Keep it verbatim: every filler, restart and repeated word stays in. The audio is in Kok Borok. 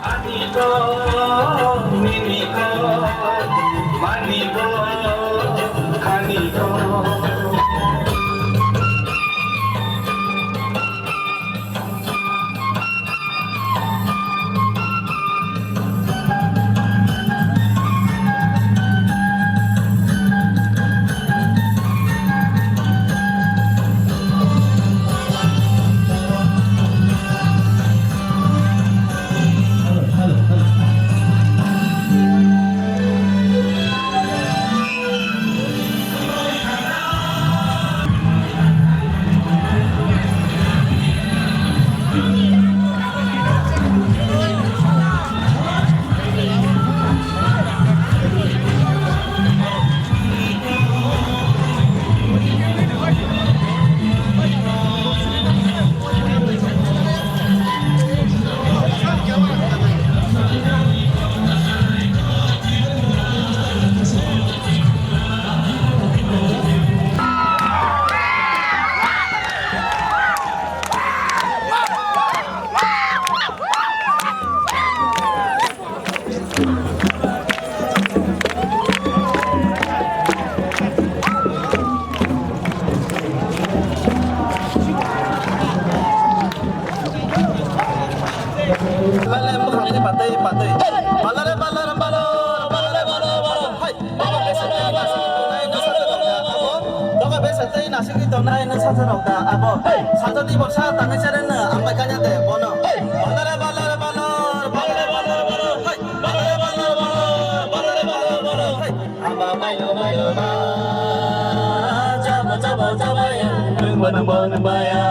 Ani ko, nini ko, mani ko, khani ko. Bale, bwkhakni batwi, batwi. Balare, balare, balo, balare, balo, balo. Hai, doga besa tei nasigwi tongnai nwng sacha rok da abo. Doga besa tei nasigwi tongnai nwng sacha rok da abo. Sacha di borsa tangwi chare nwng ang bai kanya de bono. Balare, balare, balo, balare, balo, balo. Hai, balare, balare, balo, balare, balo, balo. Hai. Aba mayo, mayo, ma. Chabo, chabo, chabo, ya. Nwng ba, nwng ba, nwng ba, ya.